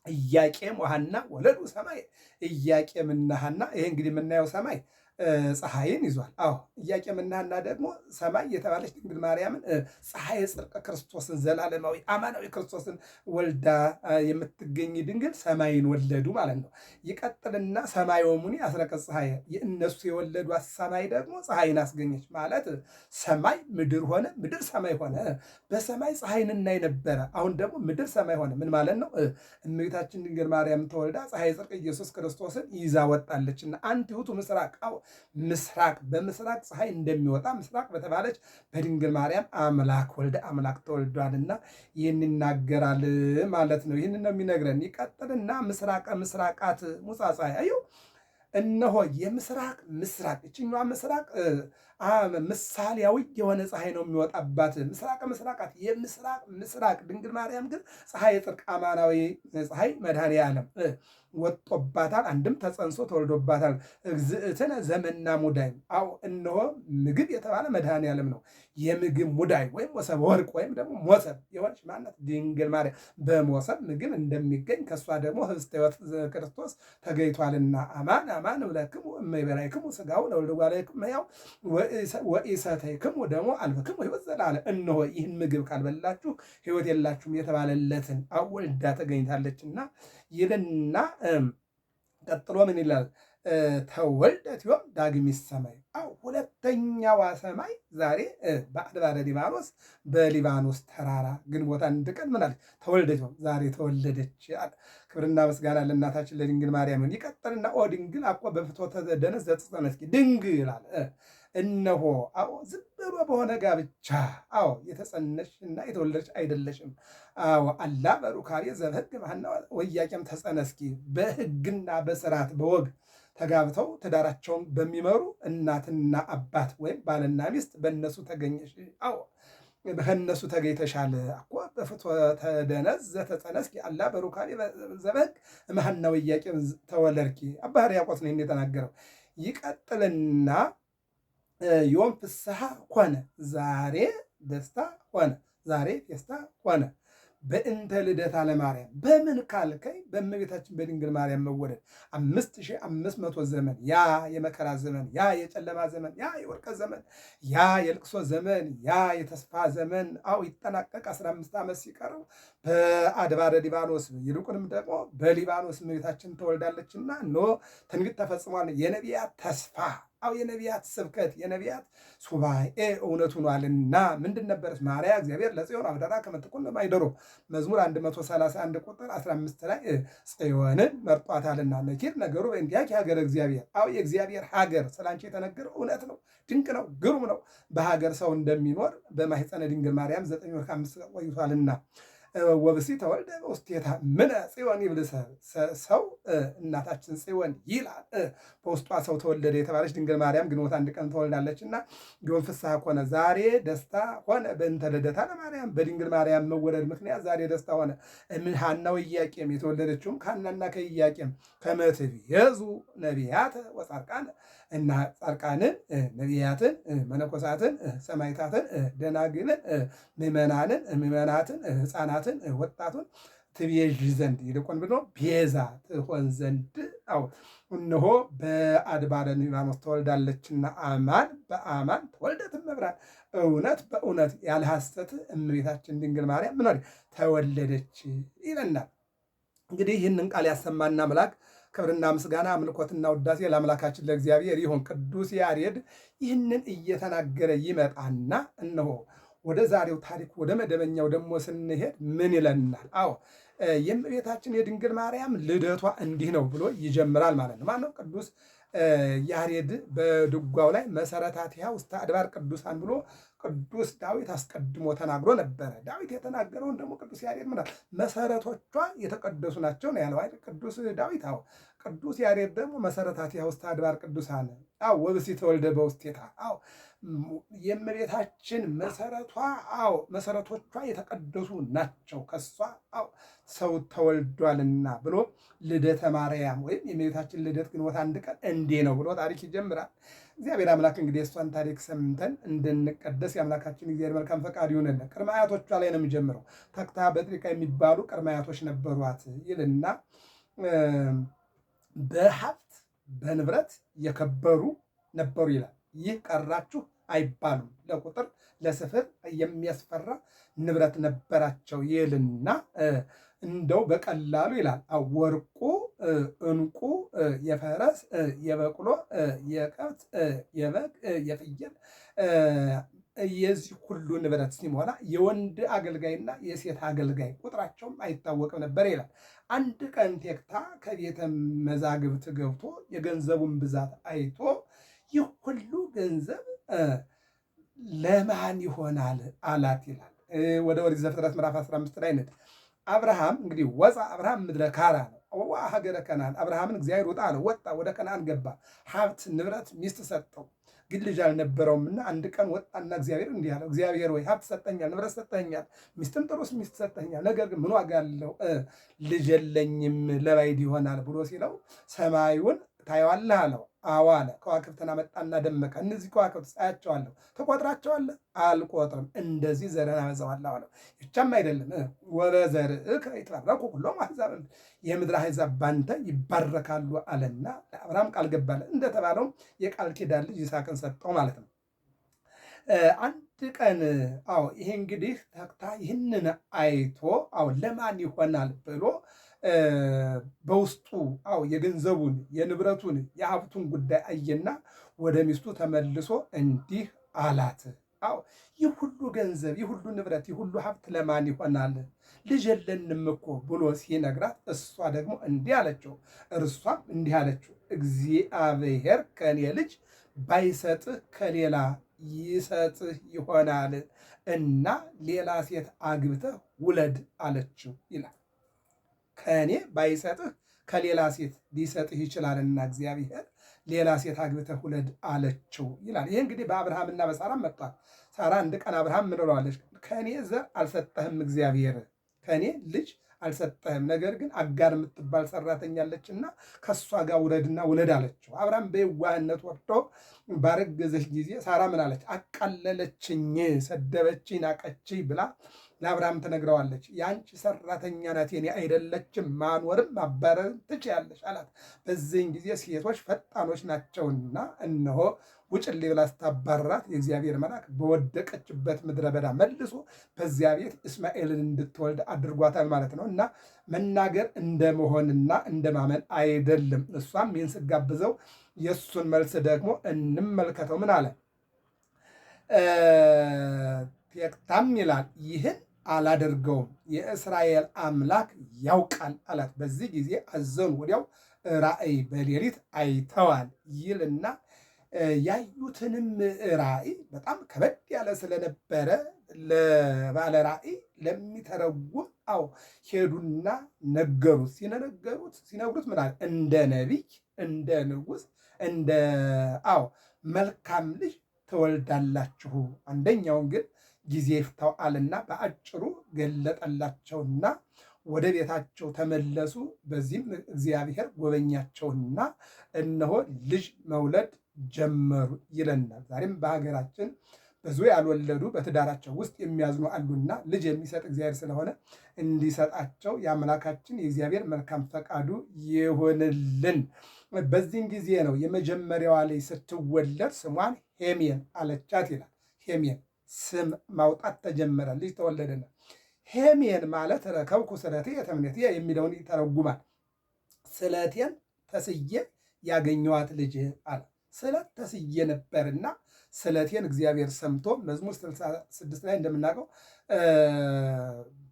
ኢያቄም ወሐና ወለዱ ሰማይ። ኢያቄምና ሐና፣ ይሄ እንግዲህ የምናየው ሰማይ ፀሐይን ይዟል። አዎ፣ ኢያቄምና ሐና ደግሞ ሰማይ የተባለች ድንግል ማርያምን፣ ፀሐይ ጽድቅ ክርስቶስን፣ ዘላለማዊ አማናዊ ክርስቶስን ወልዳ የምትገኝ ድንግል ሰማይን ወለዱ ማለት ነው። ይቀጥልና ሰማይ ወሙኒ አስረቀ ፀሐይ፣ የእነሱ የወለዷት ሰማይ ደግሞ ፀሐይን አስገኘች ማለት ሰማይ ምድር ሆነ፣ ምድር ሰማይ ሆነ። በሰማይ ፀሐይን እናይ ነበረ። አሁን ደግሞ ምድር ሰማይ ሆነ። ምን ማለት ነው? እመቤታችን ድንግል ማርያም ተወልዳ ፀሐይ ጽድቅ ኢየሱስ ክርስቶስን ይዛ ወጣለችና አንቲ ውእቱ ምስራቅ፣ አዎ ምስራቅ፣ በምስራቅ ፀሐይ እንደሚወጣ ምስራቅ በተባለች በድንግል ማርያም አምላክ ወልደ አምላክ ተወልዷልና ይህን ይናገራል ማለት ነው። ይህን ነው የሚነግረን። ይቀጥልና ምስራቀ ምስራቃት ሙፃ ፀሐይ፣ አዩ እነሆ የምስራቅ ምስራቅ፣ ይችኛዋ ምስራቅ ምሳሌያዊ የሆነ ፀሐይ ነው የሚወጣባት። ምስራቅ ምስራቃት፣ የምስራቅ ምስራቅ ድንግል ማርያም ግን ፀሐይ ጽድቅ አማናዊ ፀሐይ መድኃኔ ዓለም ወጦባታል። አንድም ተጸንሶ ተወልዶባታል። እግዝእትነ ዘመና ሙዳይ፣ አዎ እነሆ ምግብ የተባለ መድኃኔ ዓለም ነው። የምግብ ሙዳይ ወይም ወሰብ ወርቅ ወይም ደግሞ ሞሰብ የሆነች ማናት? ድንግል ማርያም። በሞሰብ ምግብ እንደሚገኝ ከእሷ ደግሞ ህብስተ ሕይወት ክርስቶስ ተገኝቷልና አማን አማን እብለክሙ እመ ይበላዕክሙ ሥጋሁ ለወልደ እጓለ እመሕያው ወኢሰተይክሙ ደሞ አልበክሙ ሕይወት ዘላለም፣ እነሆ ይህን ምግብ ካልበላችሁ ሕይወት የላችሁም የተባለለትን ወልዳ ተገኝታለችና ይልና ቀጥሎ ምን ይላል? ተወልደት ዮም ዳግሚት ሰማይ፣ አው ሁለተኛዋ ሰማይ ዛሬ በአድባረ ሊባኖስ፣ በሊባኖስ ተራራ ግንቦት 1 ቀን ምን አለች? ተወልደት ዮም፣ ዛሬ ተወለደች አለ። ክብርና ምስጋና ለእናታችን ለድንግል ማርያም። ይቀጥልና ኦ ድንግል አኮ በፍትወተ ደነስ ዘተጸነስኪ፣ ድንግል አለ፣ እነሆ አዎ ዝም ብሎ በሆነ ጋብቻ አዎ የተጸነሽ እና የተወለደች አይደለሽም። አዎ አላ በሩካቤ ዘበሕግ እምሐና ወኢያቄም ተጸነስኪ፣ በሕግና በስርዓት በወግ ተጋብተው ትዳራቸውን በሚመሩ እናትና አባት ወይም ባልና ሚስት በእነሱ ተገኘሽ። አዎ በእነሱ ተገኝተሻል። አኮ በፍትወተ ደነዝ ዘተጸነስኪ አላ በሩካቤ ዘበሕግ እምሐና ወኢያቄም ተወለድኪ። አባ ሕርያቆስ ነው የተናገረው። ይቀጥልና ዮም ፍስሐ ኮነ፣ ዛሬ ደስታ ሆነ፣ ዛሬ ፌስታ ሆነ። በእንተ ልደታ ለማርያም፣ በምን ካልከኝ በእመቤታችን በድንግል ማርያም መወለድ 5500 ዘመን፣ ያ የመከራ ዘመን፣ ያ የጨለማ ዘመን፣ ያ የወርቀ ዘመን፣ ያ የልቅሶ ዘመን፣ ያ የተስፋ ዘመን አው ይጠናቀቅ 15 ዓመት ሲቀረው በአድባረ ሊባኖስ፣ ይልቁንም ደግሞ በሊባኖስ እመቤታችን ተወልዳለችና ኖ ትንቢት ተፈጽሟል። የነቢያት ተስፋ፣ አው የነቢያት ስብከት፣ የነቢያት ሱባኤ እውነት ሆኗልና ምንድን ነበረች? ማርያ እግዚአብሔር ለጽዮን አብደራ ከመ ትኩን ለማኅደሮ፣ መዝሙር 131 ቁጥር 15 ላይ ጽዮንን መርጧታልና ነኪር ነገሩ በእንቲአኪ ሀገረ እግዚአብሔር፣ አው የእግዚአብሔር ሀገር ስላንቺ የተነገረው እውነት ነው፣ ድንቅ ነው፣ ግሩም ነው። በሀገር ሰው እንደሚኖር በማኅፀነ ድንግል ማርያም 9 ወር ከ5 ቆይቷልና ወብሲ ተወልደ በውስቴታ ምነ ጽዮን ይብል ሰው እናታችን ጽዮን ይላል። በውስጧ ሰው ተወለደ የተባለች ድንግል ማርያም ግንቦት 1 ቀን ተወልዳለች እና ጊዮን ፍስሐ ሆነ፣ ዛሬ ደስታ ሆነ። በእንተ ልደታ ለማርያም፣ በድንግል ማርያም መወለድ ምክንያት ዛሬ ደስታ ሆነ። እምን ሐና ወኢያቄም፣ የተወለደችውም ከሐናና ከኢያቄም፣ ከመ ትቤዙ ነቢያተ ወጻድቃነ፣ እና ጻድቃንን፣ ነቢያትን፣ መነኮሳትን፣ ሰማዕታትን፣ ደናግልን፣ ምዕመናንን፣ ምዕመናትን፣ ህፃናትን፣ ወጣቱን ትቤዥ ዘንድ፣ ይልቁን ብሎ ቤዛ ትሆን ዘንድ አው እነሆ በአድባረ ሊባኖስ ተወልዳለችና አማን በአማን ተወልደት እመብርሃን፣ እውነት በእውነት ያለ ሐሰት እመቤታችን ድንግል ማርያም ምን ተወለደች ይለናል። እንግዲህ ይህንን ቃል ያሰማና አምላክ ክብርና ምስጋና አምልኮትና ውዳሴ ለአምላካችን ለእግዚአብሔር ይሁን። ቅዱስ ያሬድ ይህንን እየተናገረ ይመጣና እነሆ ወደ ዛሬው ታሪክ ወደ መደበኛው ደግሞ ስንሄድ ምን ይለናል? አዎ የእመቤታችን የድንግል ማርያም ልደቷ እንዲህ ነው ብሎ ይጀምራል ማለት ነው። ማነው? ቅዱስ ያሬድ በድጓው ላይ መሰረታቲሃ ውስተ አድባር ቅዱሳን ብሎ ቅዱስ ዳዊት አስቀድሞ ተናግሮ ነበረ። ዳዊት የተናገረውን ደግሞ ቅዱስ ያሬድ ምን መሰረቶቿ የተቀደሱ ናቸው ነው ያለው አይደል? ቅዱስ ዳዊት። አዎ ቅዱስ ያሬድ ደግሞ መሰረታቲሃ ውስተ አድባር ቅዱሳን፣ አዎ ወብእሲ ተወልደ በውስቴታ፣ አዎ የእመቤታችን መሰረቷ፣ አዎ መሰረቶቿ የተቀደሱ ናቸው፣ ከሷ አዎ ሰው ተወልዷልና ብሎ ልደተ ማርያም ወይም የእመቤታችን ልደት ግንቦት 1 ቀን እንዲህ ነው ብሎ ታሪክ ይጀምራል። እግዚአብሔር አምላክ እንግዲህ የእሷን ታሪክ ሰምተን እንድንቀደስ የአምላካችን እግዚአብሔር መልካም ፈቃድ ይሁንልን። ቅድመ አያቶቿ ላይ ነው የሚጀምረው። ተክታ በጥሪቃ የሚባሉ ቅድመ አያቶች ነበሯት ይልና በሀብት በንብረት የከበሩ ነበሩ ይላል። ይህ ቀራችሁ አይባሉም። ለቁጥር ለስፍር የሚያስፈራ ንብረት ነበራቸው ይልና እንደው በቀላሉ ይላል ወርቁ፣ ዕንቁ፣ የፈረስ፣ የበቅሎ፣ የከብት፣ የበግ፣ የፍየል የዚህ ሁሉ ንብረት ሲሞላ የወንድ አገልጋይና የሴት አገልጋይ ቁጥራቸውም አይታወቅም ነበር ይላል። አንድ ቀን ቴክታ ከቤተ መዛግብት ገብቶ የገንዘቡን ብዛት አይቶ ይህ ሁሉ ገንዘብ ለማን ይሆናል አላት ይላል። ወደ ኦሪት ዘፍጥረት ምዕራፍ 15 ላይ ነን። አብርሃም እንግዲህ ወፃ አብርሃም ምድረ ካራን ዋ ሀገረ ከነዓን። አብርሃምን እግዚአብሔር ውጣ አለው። ወጣ፣ ወደ ከነዓን ገባ። ሀብት ንብረት፣ ሚስት ሰጠው። ግን ልጅ አልነበረውምና አንድ ቀን ወጣና እግዚአብሔር እንዲህ አለው፣ እግዚአብሔር ወይ ሀብት ሰጠኛል፣ ንብረት ሰጠኛል፣ ሚስትም ጥሩስ ሚስት ሰጠኛል። ነገር ግን ምን ዋጋ አለው ልጅ የለኝም ለባዕድ ይሆናል ብሎ ሲለው ሰማዩን ታየዋለህ አለው። አዎ አለ። ከዋክብትን አመጣና ደመቀ። እነዚህ ከዋክብት ሳያቸዋለሁ፣ ትቆጥራቸዋለህ? አልቆጥርም። እንደዚህ ዘርህን አበዛዋለሁ አለው። ብቻም አይደለም ወበዘርእከ ይትባረኩ ኩሎሙ አሕዛብ፣ የምድር አሕዛብ ባንተ ይባረካሉ አለና ለአብርሃም ቃል ገባለ። እንደተባለው የቃል ኪዳን ልጅ ይስሐቅን ሰጠው ማለት ነው። አንድ ቀን አዎ ይሄ እንግዲህ ተክታ ይህንን አይቶ አዎ ለማን ይሆናል ብሎ በውስጡ አዎ የገንዘቡን የንብረቱን የሀብቱን ጉዳይ አየና ወደ ሚስቱ ተመልሶ እንዲህ አላት። አዎ ይህ ሁሉ ገንዘብ፣ ይህ ሁሉ ንብረት፣ ይህ ሁሉ ሀብት ለማን ይሆናል? ልጅ የለንም እኮ ብሎ ሲነግራት እሷ ደግሞ እንዲህ አለችው። እርሷም እንዲህ አለችው፣ እግዚአብሔር ከኔ ልጅ ባይሰጥህ ከሌላ ይሰጥህ ይሆናል እና ሌላ ሴት አግብተህ ውለድ አለችው ይላል። ከእኔ ባይሰጥህ ከሌላ ሴት ሊሰጥህ ይችላልና እግዚአብሔር ሌላ ሴት አግብተህ ውለድ አለችው ይላል። ይህ እንግዲህ በአብርሃምና በሳራ መጥቷል። ሳራ አንድ ቀን አብርሃም ምን ብለዋለች? ከእኔ ዘር አልሰጠህም እግዚአብሔር፣ ከእኔ ልጅ አልሰጠህም፣ ነገር ግን አጋር የምትባል ሰራተኛ አለችና ከእሷ ጋር ውረድና ውለድ አለችው። አብርሃም በየዋህነት ወርዶ ባረገዘች ጊዜ ሳራ ምን አለች? አቃለለችኝ፣ ሰደበችኝ፣ ናቀችኝ ብላ ለአብርሃም ትነግረዋለች። የአንቺ ሰራተኛ ናት የኔ አይደለችም፣ ማኖርም ማባረርም ትችያለሽ አላት። በዚህን ጊዜ ሴቶች ፈጣኖች ናቸውና እነሆ ውጭልኝ ብላ ስታባራት የእግዚአብሔር መልአክ በወደቀችበት ምድረ በዳ መልሶ በዚያ ቤት እስማኤልን እንድትወልድ አድርጓታል ማለት ነው። እና መናገር እንደመሆንና እንደማመን አይደለም። እሷም ይህን ስጋብዘው የእሱን መልስ ደግሞ እንመልከተው። ምን አለ? ቴክታም ይላል ይህን አላደርገውም የእስራኤል አምላክ ያውቃል አላት። በዚህ ጊዜ አዘኑ፣ ወዲያው ራእይ በሌሊት አይተዋል ይልና ያዩትንም ራእይ በጣም ከበድ ያለ ስለነበረ ለባለ ራእይ ለሚተረጉም አው ሄዱና ነገሩት። ሲነግሩት ምን አለ? እንደ ነቢይ እንደ ንጉሥ እንደ አው መልካም ልጅ ትወልዳላችሁ። አንደኛውን ግን ጊዜ ይፍታው አለና በአጭሩ ገለጠላቸውና ወደ ቤታቸው ተመለሱ። በዚህም እግዚአብሔር ጎበኛቸውና እነሆ ልጅ መውለድ ጀመሩ ይለናል። ዛሬም በሀገራችን ብዙ ያልወለዱ በትዳራቸው ውስጥ የሚያዝኑ አሉና ልጅ የሚሰጥ እግዚአብሔር ስለሆነ እንዲሰጣቸው የአምላካችን የእግዚአብሔር መልካም ፈቃዱ ይሁንልን። በዚህን ጊዜ ነው የመጀመሪያዋ ልጅ ስትወለድ ስሟን ሄሜን አለቻት ይላል። ሄሜን ስም ማውጣት ተጀመረ። ልጅ ተወለደና ሄሜን ማለት ረከብኩ ስለቴ የተምኔት የሚለውን ይተረጉማል። ስለቴን ተስዬ ያገኘዋት ልጅ አለ። ስለት ተስዬ ነበርና ስለቴን እግዚአብሔር ሰምቶ መዝሙር 66 ላይ እንደምናውቀው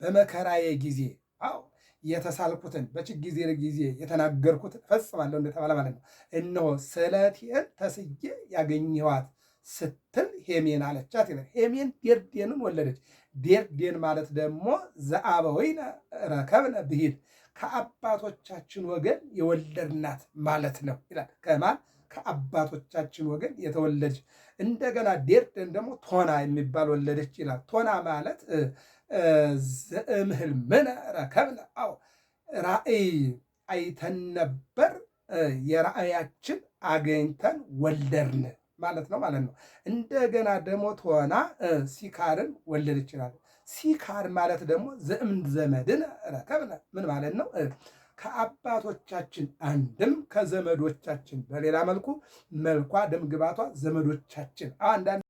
በመከራዬ ጊዜ አዎ የተሳልኩትን በችግሬ ጊዜ የተናገርኩትን ፈጽማለሁ እንደተባለ ማለት ነው። እነሆ ስለቴን ተስዬ ያገኘኋት ስትል ሄሜን አለቻት ይላል። ሄሜን ዴርዴንን ወለደች። ዴርዴን ማለት ደግሞ ዘአበወይነ ረከብነ ብሂል ከአባቶቻችን ወገን የወለድናት ማለት ነው ይላል። ከማን ከአባቶቻችን ወገን የተወለደች። እንደገና ዴርዴን ደግሞ ቶና የሚባል ወለደች ይላል። ቶና ማለት ዘእምህልምነ ረከብነ፣ አዎ ራእይ አይተን ነበር፣ የራእያችን አገኝተን ወለድን ማለት ነው ማለት ነው። እንደገና ደግሞ ቶና ሲካርን ወለደች ይችላል። ሲካር ማለት ደግሞ ዘእም ዘመድን ረከብነ ምን ማለት ነው? ከአባቶቻችን አንድም ከዘመዶቻችን በሌላ መልኩ መልኳ ደምግባቷ ዘመዶቻችን አንዳንድ